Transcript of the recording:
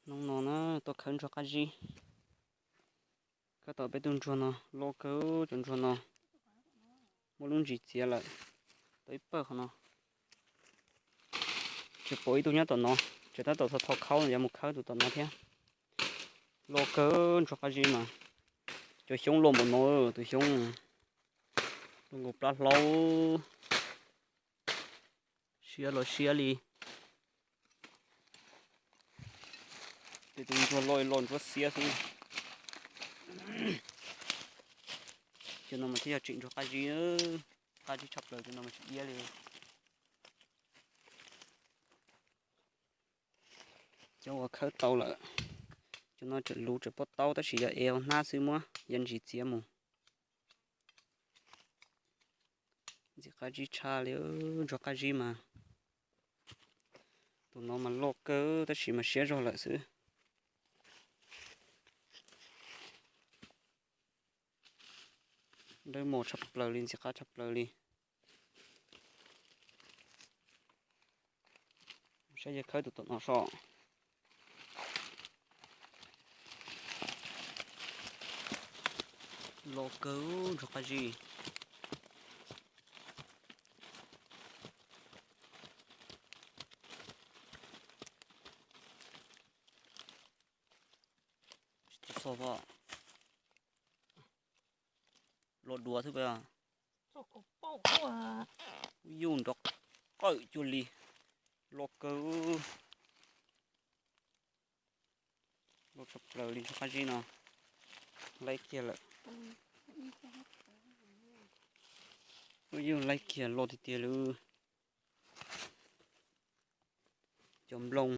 Hnub no na, tuaj khawb ntsuag qab zib. Khawb tau peb tug ntsuag no, loj kawg cov ntsuag no. Muab lub ntsis txiav lawm, tau ib pawg qhov no. Tsis pom ib tug nyob tom no, tseem tab tom tho tho khaub no yuav mus khawb tus tom no thiab. Loj kawg ntsuag qab zib mas, cov xyoob loj npaum no, tus xyoob loj nkaus plab hlaub, siab los siab li. Ces tus ntsuag loj loj ntsuab xiab xwb. Cov no mas thiaj yog tseem ntsuag qab zib, qab zib tshaj plaws, cov no mas tsis iab li. Cov uas khawb tau lawm, cov no tseem luv tseem pob taub tab sis yog es hauv hnab xwb, muab yav ntsis txiav mus. Ntxim qab zib tshaj li, ntsuag qab zib mas. Tus no mas loj kawg tab sis mas siab zog lawm xwb. Dawb mos tshaj plaws li, ntxim qab tshaj plaws li. Saib yawg khawb tus tom no so. Loj kawg ntsuag qab zib. Tsis tau txog, loj dua xwb. Yuj, nrov qawm cuag li, loj kawg. Loj tshaj plaws li ntsuag qab zib no. Laib kiag lawm. Yuj, laib kiag loj tiag tiag li. Cov nplooj.